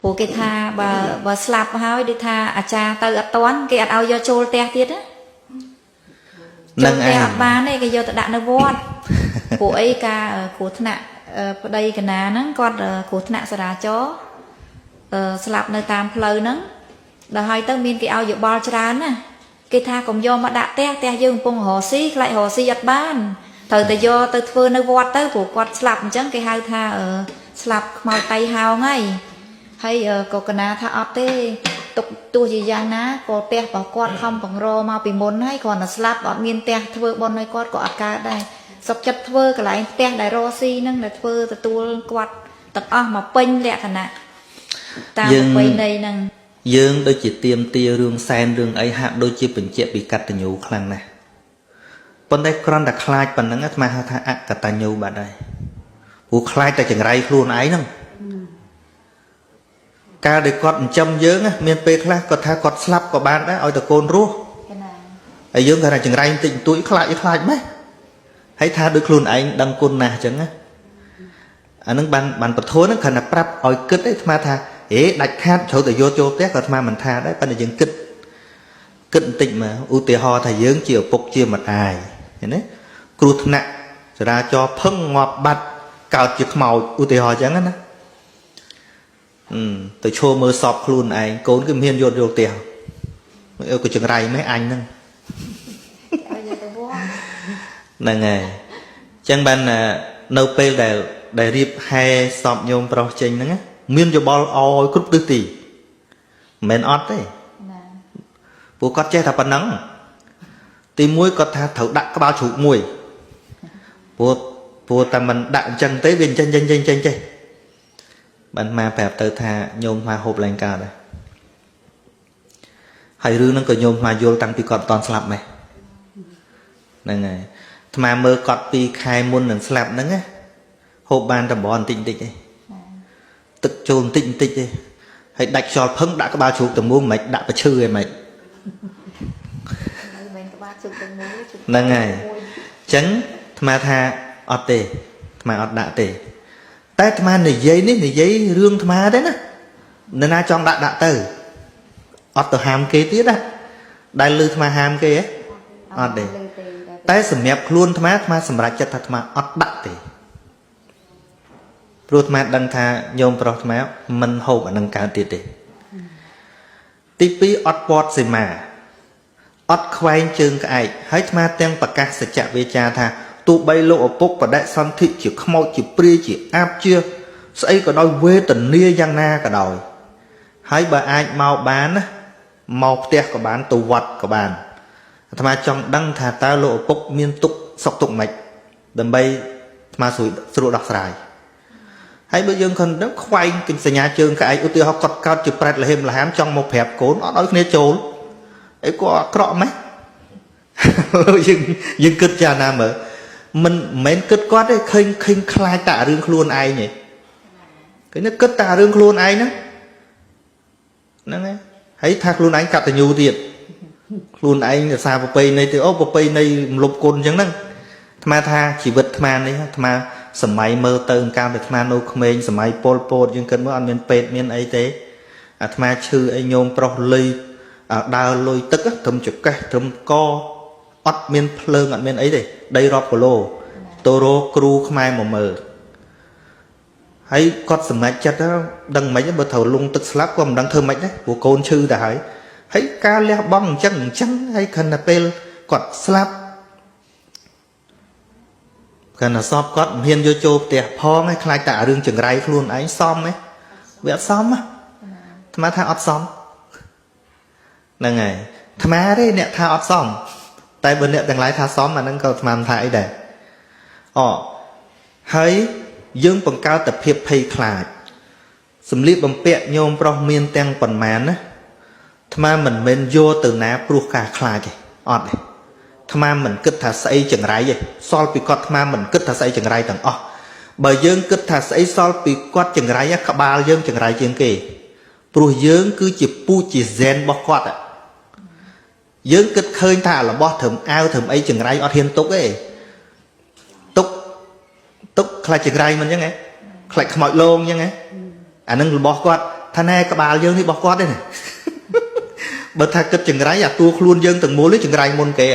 ព្រោះគេថាបើស្លាប់ហើយដូចថាអាចារ្យទៅអត់តាន់គេអត់ឲ្យយកចូលផ្ទះទៀតណា នឹង ចូលផ្ទះ ឯង អត់បានទេគេយកទៅដាក់នៅវត្ត ព្រោះអីការគ្រោះថ្នាក់ប្តីកណាហ្នឹងគាត់គ្រោះថ្នាក់សារាចរណ៍ស្លាប់នៅតាមផ្លូវហ្នឹងដល់ហើយទៅមានគេឲ្យយោបល់ច្រើនណាគេថាកុំយកមកដាក់ផ្ទះផ្ទះយើងកំពុងរកស៊ីខ្លាចរកស៊ីអត់បានត្រូវតែយកទៅធ្វើនៅវត្តទៅព្រោះគាត់ស្លាប់អញ្ចឹងគេហៅថាស្លាប់ខ្មោចតៃហោងហើយហើយក៏កណាថាអត់ទេទុកទោះជាយ៉ាងណាក៏ផ្ទះរបស់គាត់ខំបង្រមកពីមុនហើយគ្រាន់តែស្លាប់អត់មានផ្ទះធ្វើបុណ្យឲ្យគាត់ក៏អត់កើតដែរសុកចិត្តធ្វើកន្លែងផ្ទះដែលរកស៊ីហ្នឹងដែលធ្វើទទួលគាត់ទាំងអស់មកពេញលក្ខណៈតាមប្រពៃណីហ្នឹង យើងដូចជាទៀមទារឿងសែនរឿងអីហាក់ដូចជាបញ្ជាក់ពីកតញ្ញូខ្លាំងណាស់ប៉ុន្តែគ្រាន់តែខ្លាចប៉ុណ្ណឹងអាត្មាហៅថាអកតញ្ញូបាត់ហើយព្រោះខ្លាចតែចង្រៃខ្លួនឯងហ្នឹងកាលដែលគាត់ចិញ្ចឹមយើងណាមានពេលខ្លះគាត់ថាគាត់ស្លាប់ក៏បានដែរឲ្យតែកូនរស់ កណា ហើយយើងគាត់ថាចង្រៃបន្តិចបន្តួចខ្លាចខ្លាចម៉េះហើយថាដូចខ្លួនឯងដឹងគុណណាស់អញ្ចឹងណាអានឹងបានពធហ្នឹងគ្រាន់តែប្រាប់ឲ្យគិតឯងអាត្មាថាហេដាច់ខាតត្រូវតែយកចូលផ្ទះក៏អាត្មាមិនថាដែរប៉ុន្តែយើងគិតគិតបន្តិចមកឧទាហរណ៍ថាយើងជាឪពុកជាម្ដាយឃើញទេគ្រោះថ្នាក់ចរាចរណ៍ផឹងងាប់បាត់កើតជាខ្មោចឧទាហរណ៍អញ្ចឹងណាអឺទៅឈរមើលសពខ្លួនឯងកូនគឺមិនហ៊ានយកចូលផ្ទះអឺក៏ចង្រៃម៉េះអញហ្នឹង ឲ្យយកទៅវត្ត ហ្នឹងហើយអញ្ចឹងបាននៅពេលដែលរៀបហែសពញោមប្រុសចេញហ្នឹងណាមានយោបល់ឲ្យគ្រប់ទិសទីមិនមែនអត់ទេ ណា ព្រោះគាត់ចេះតែប៉ុណ្ណឹងទីមួយគាត់ថាត្រូវដាក់ក្បាលជ្រូកមួយព្រោះតែមិនដាក់អញ្ចឹងទេវាអញ្ចឹងចេះចេះចេះចេះបានមកប្រាប់ទៅថាញោមមកហូបឡើងកើតដែរហើយរឿងហ្នឹងក៏ញោមមកយល់តាំងពីគាត់មិនតាន់ស្លាប់ម៉េះហ្នឹងហើយអាត្មាមើលគាត់ពីខែមុននឹងស្លាប់ហ្នឹងណាហូបបានតំបន់បន្តិចបន្តិចឯងទឹកចូលបន្តិចបន្តិចឯងហើយដាច់ខ្យល់ផឹងដាក់ក្បាលជ្រូកទាំងមូលមិនដាក់ប្រឈឺឯងមិន ហើយមិនក្បាលជុកទាំងមូលជុក ហ្នឹងហើយអញ្ចឹងអាត្មាថាអត់ទេអាត្មាអត់ដាក់ទេតែអាត្មានិយាយនេះនិយាយរឿងអាត្មាទេណានរណាចង់ដាក់ដាក់ទៅអត់ទៅហាមគេទៀតណាដែលលឺអាត្មាហាមគេហ៎អត់ទេ លើទេ តែសម្រាប់ខ្លួនអាត្មាអាត្មាសម្រេចចិត្តថាអាត្មាអត់ដាក់ទេព្រោះអាត្មាដឹងថាញោមប្រុសអាត្មាមិនហូបអានឹងកើតទៀតទេទី2អត់ពតសីមាអត់ខ្វែងជើងក្អែកហើយអាត្មាទាំងប្រកាសសច្ចវាចាថាទោះបីលោកឪពុកបដិសន្ធិជាខ្មោចជាព្រាយជាអាបជាស្អីក៏ដោយវេទនាយ៉ាងណាក៏ដោយហើយបើអាចមកបានណាមកផ្ទះក៏បានទៅវត្តក៏បានអាត្មាចង់ដឹងថាតើលោកឪពុកមានទុក្ខសុខទុក្ខម៉េចដើម្បីអាត្មាស្រួលស្រួលដោះស្រាយហើយបើយើងខំដឹងខ្វែងកសញ្ញាជើងក្អែកឧទាហរណ៍គាត់កោតជាប្រែតលហេមលហាមចង់មកប្រាប់កូនអត់ឲ្យគ្នាចូលអីគាត់អាក្រក់ម៉េច យើងគិតចាណាមើលមិនមែនគិតគាត់ទេឃើញឃើញខ្លាចតែរឿងខ្លួនឯងឯងឃើញគិតតែរឿងខ្លួនឯងហ្នឹងហ្នឹងហើយហើយថាខ្លួនឯងកតញ្ញូទៀតខ្លួនឯងរសារប្រពៃណីទៅអូប្រពៃណីរំលប់គុណអញ្ចឹងហ្នឹងអាត្មាថាជីវិតអាត្មានេះអាត្មាសម័យមើលទៅកាលពីអាត្មានៅក្មេងសម័យប៉ុលពតយើងគិតមើលអត់មានពេទ្យមានអីទេអាត្មាឈឺអីញោមប្រុសលុយដើរលុយទឹកត្រឹមចកេះត្រឹមកអត់មានភ្លើងអត់មានអីទេដីរាប់គីឡូទៅរកគ្រូខ្មែរមកមើលហើយគាត់សម្រេចចិត្តដឹងមិនបើត្រូវលងទឹកស្លាប់ក៏មិនដឹងធ្វើម៉េចដែរព្រោះកូនឈឺទៅហើយហើយការលះបង់អញ្ចឹងអញ្ចឹងហើយខណៈពេលគាត់ស្លាប់ខណៈសពគាត់មិនហ៊ានយកចូលផ្ទះផងហើយខ្លាចតែរឿងចង្រៃខ្លួនឯងសមទេវាអត់សមណាអាត្មាថាអត់សមហ្នឹងហើយអាត្មាទេអ្នកថាអត់សមតែបើអ្នកទាំងឡាយថាសមអាហ្នឹងក៏អាត្មាមិនថាអីដែរអូហើយយើងបង្កើតតែភាពភ័យខ្លាចសម្លៀកបំពាក់ញោមប្រុសមានទាំងប៉ុន្មានណាអាត្មាមិនមែនយកទៅណាព្រោះការខ្លាចទេអត់ទេអាត្មាមិនគិតថាស្អីចង្រៃទេសល់ពីគាត់អាត្មាមិនគិតថាស្អីចង្រៃទាំងអស់បើយើងគិតថាស្អីសល់ពីគាត់ចង្រៃក្បាលយើងចង្រៃជាងគេព្រោះយើងគឺជាពូជជាហ្សែនរបស់គាត់យើងគិតឃើញថារបស់ត្រឹមអាវត្រឹមអីចង្រៃអត់ហ៊ានទុកទេទុកទុកខ្លាចចង្រៃមិនអញ្ចឹងហ៎ខ្លាចខ្មោចលងអញ្ចឹងហ៎អានឹងរបស់គាត់ ថាណែក្បាលយើងនេះរបស់គាត់ទេណាបើថាគិតចង្រៃអាតួខ្លួនយើងទាំងមូលនេះចង្រៃមុនគេ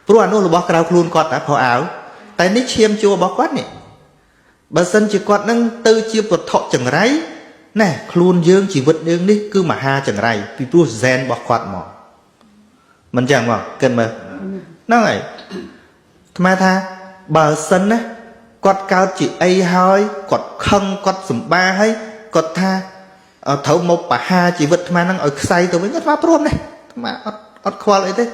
ព្រោះអានោះរបស់ក្រៅខ្លួនគាត់តែផោអាវតែនេះឈាមជួរបស់គាត់នេះបើសិនជាគាត់នឹងទៅជាវត្ថុចង្រៃណែខ្លួនយើងជីវិតយើងនេះគឺមហាចង្រៃពីព្រោះហ្សែនរបស់គាត់មកមិនចឹងមកគិតមើលហ្នឹងហើយអាត្មាថាបើសិនណាគាត់កើតជាអីហើយគាត់ខឹងគាត់សម្បាហើយគាត់ថាត្រូវមកបហាជីវិតអាត្មាហ្នឹងឲ្យខ្សែទៅវិញអាត្មាព្រមដែរអាត្មាអត់ខ្វល់អីទេ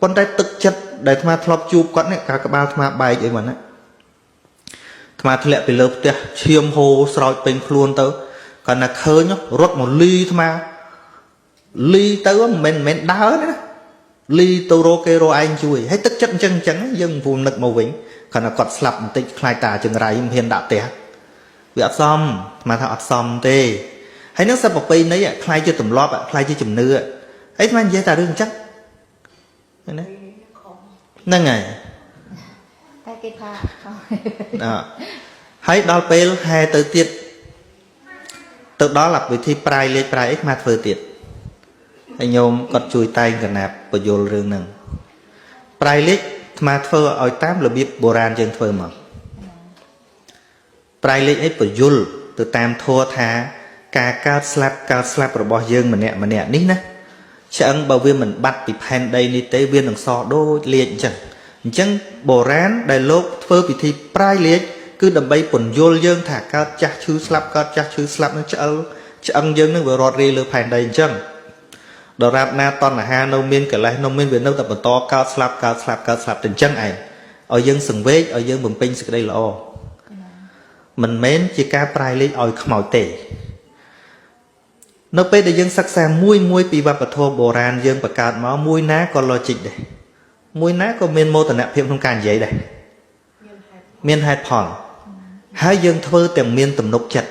ប៉ុន្តែទឹកចិត្តដែលអាត្មាធ្លាប់ជួបគាត់នេះកាក្បាលអាត្មាបែកអីមកណាអាត្មាធ្លាក់ពីលើផ្ទះឈាមហូរស្រោចពេញខ្លួនទៅគាត់ណាឃើញរត់មកលីអាត្មាលីទៅមិនមែនដើរណាលីទៅរកគេរកឯងជួយហើយទឹកចិត្តអញ្ចឹងយើងព្រមនឹកមកវិញគាត់ថាគាត់ស្លាប់បន្តិចខ្លាចតាចង្រៃមិនហ៊ានដាក់ផ្ទះវាអត់សមអាត្មាថាអត់សមទេហើយនឹងសិប្បប្រពៃណីខ្លាយជាទម្លាប់ខ្លាយជាជំនឿហើយអាត្មានិយាយតែរឿងអញ្ចឹងណាហ្នឹងហើយ តែគេថាហើយដល់ពេលហែទៅទៀតទៅដល់វិធីប្រាយលេខប្រាយអីអាត្មាធ្វើទៀតហើយញោមគាត់ជួយតែងកណាប់ពយល់រឿងហ្នឹងប្រាយលេខអាត្មាធ្វើឲ្យតាមរបៀបបុរាណយើងធ្វើមកប្រាយលេខអីពយល់ទៅតាមធម៌ថាការកើតស្លាប់របស់យើងម្នាក់ម្នាក់នេះណាឆ្អឹងបើវាមិនបាត់ពីផែនដីនេះទេវានឹងសដូចលាជអញ្ចឹងបុរាណដែលលោកធ្វើពិធីប្រាយលេខគឺដើម្បីពន្យល់យើងថាកើតចាស់ឈឺស្លាប់កើតចាស់ឈឺស្លាប់នឹងឆ្អឹងយើងនឹងវារត់រាយលើផែនដីអញ្ចឹងដរាបណាតណ្ហានៅមានកលេសនៅមានវានៅតែបន្តកើតស្លាប់កើតស្លាប់កើតស្លាប់ទៅអញ្ចឹងឯងឲ្យយើងសង្វេគឲ្យយើងបំពេញសេចក្តីល្អមិនមែនជាការប្រាយលេខឲ្យខ្មោចទេនៅពេលដែលយើងសិក្សាមួយមួយពីវប្បធម៌បុរាណយើងបង្កើតមកមួយណាក៏ logic ដែរមួយណាក៏មានមោទនភាពក្នុងការនិយាយដែរមានហេតុផលហើយយើងធ្វើទាំងមានទំនុកចិត្ត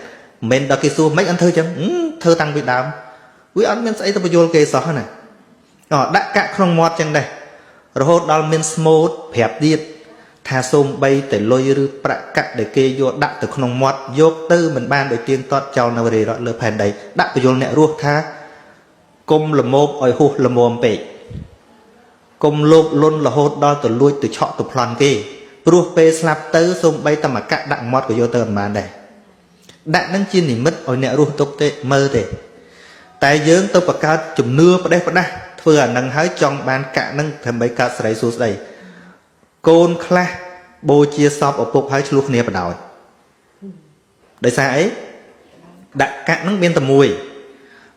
មិនមែនដល់គេសួរមិនអត់ធ្វើចឹងធ្វើតាំងពីដើមវាអត់មានស្អីទៅបញ្យល់គេសោះណាដាក់កាក់ក្នុងមាត់ចឹងដែររហូតដល់មានស្មូតប្រាប់ទៀតថាសូមបីតែលុយឬប្រាក់កាក់ដែលគេយកដាក់ទៅក្នុងមាត់យកទៅមិនបានដោយទៀងទាត់ចោលនៅរាយរត់លើផែនដីដាក់បញ្យល់អ្នករស់ថាគុំល្មោបឲ្យហួសល្មមពេកគុំលោភលន់រហូតដល់ទៅលួចទៅឆក់ទៅប្លន់គេព្រោះពេលស្លាប់ទៅសូមបីតែមកកាក់ដាក់មាត់ក៏យកទៅមិនបានដែរដាក់នឹងជានិមិត្តឲ្យអ្នករស់ទុកទេមើលទេតែយើងទៅបង្កើតជំនឿផ្ដេសផ្ដាស់ធ្វើអានឹងហើយចង់បានកាក់នឹងដើម្បីកើតស្រីសួស្តីកូនខ្លះបូជាសពឪពុកហើយឆ្លោះគ្នាបណ្ដោយដោយសារអីដាក់កាក់នឹងមានតែមួយ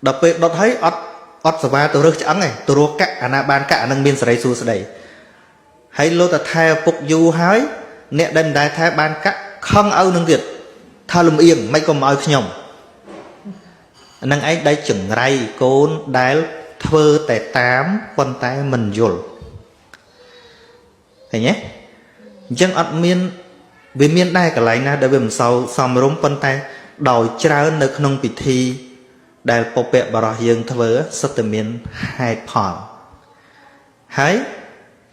ដល់ពេលដុតហើយអត់សវ៉ាទៅរើសឆ្អឹងឯងទៅរកកាក់អាណាបានកាក់អានឹងមានស្រីសួស្តីហើយលោកតាថែឪពុកយូរហើយអ្នកដែលមិនដែលថែបានកាក់ខឹងឪនឹងទៀតថាលំអៀងមិនក៏មកឲ្យខ្ញុំនឹងឯងដែលចង្រៃកូនដែលធ្វើតែតាមប៉ុន្តែមិនយល់ឃើញទេអញ្ចឹងអត់មានវាមានដែរកន្លែងណាដែលវាមិនសូវសមរម្យប៉ុន្តែដោយច្រើននៅក្នុងពិធីដែលពពកបរោះយើងធ្វើសុទ្ធតែមានហេតុផលហើយ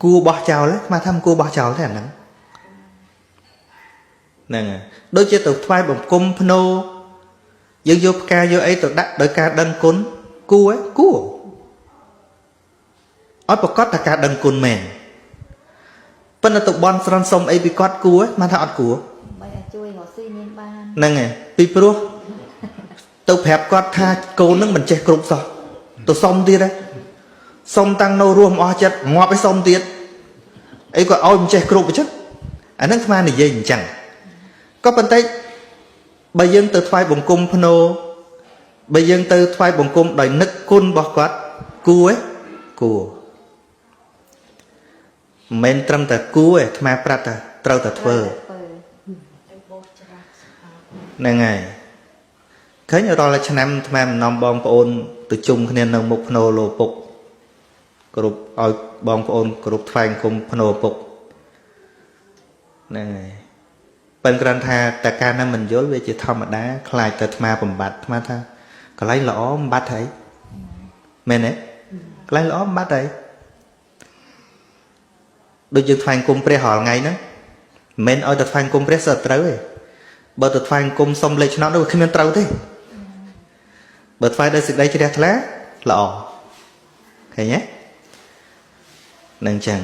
គួរបោះចោលមកថាមិនគួរបោះចោលទេអាហ្នឹងហ្នឹងដូចជាទៅថ្វាយបង្គំភ្នោយើងយកផ្កាយកអីទៅដាក់ដោយការដឹងគុណគួរគួរឲ្យប្រកាសថាការដឹងគុណមែនប៉ុន្តែទៅបន់ស្រន់សុំអីពីគាត់គួរមកថាអត់គួរ បីឲ្យជួយរកស៊ីមានបានហ្នឹងហើយពីព្រោះទៅប្រាប់គាត់ថាកូននឹងមិនចេះគ្រប់សោះទៅសុំទៀតហ៎សុំតាំងនៅរស់មិនអស់ចិត្តងាប់ឲ្យសុំទៀតអីក៏ឲ្យមិនចេះគ្រប់អញ្ចឹងអាហ្នឹងស្មាននិយាយអញ្ចឹងក៏ប៉ុន្តែបើយើងទៅថ្វាយបង្គំភ្នោបើយើងទៅថ្វាយបង្គំដោយនឹកគុណរបស់គាត់គួរគួរមិនមែនត្រឹមតែគួរទេអាត្មាប្រាប់ថាត្រូវតែធ្វើហ្នឹងហើយឃើញរាល់ឆ្នាំអាត្មាមិននាំបងប្អូនទៅជុំគ្នានៅមុខភ្នោលោកពុកគ្រប់ឲ្យបងប្អូនគ្រប់ថ្វាយបង្គំភ្នោពុកហ្នឹងហើយប៉ិនគ្រាន់ថាតែការណាមិនយល់វាជាធម្មតាខ្លាចតែអាត្មាបំបត្តិអាត្មាថាកន្លែងល្អបំបត្តិហើយមែនទេកន្លែងល្អបំបត្តិហើយដូចយើងថ្វាយអង្គមព្រះរាល់ថ្ងៃហ្នឹងមិនមែនឲ្យតែថ្វាយអង្គមព្រះសើត្រូវទេបើទៅថ្វាយអង្គមសុំលេខឆ្នោតនោះវាគ្មានត្រូវទេ បើថ្វាយដោយសេចក្តីជ្រះថ្លាល្អឃើញទេនឹងចឹង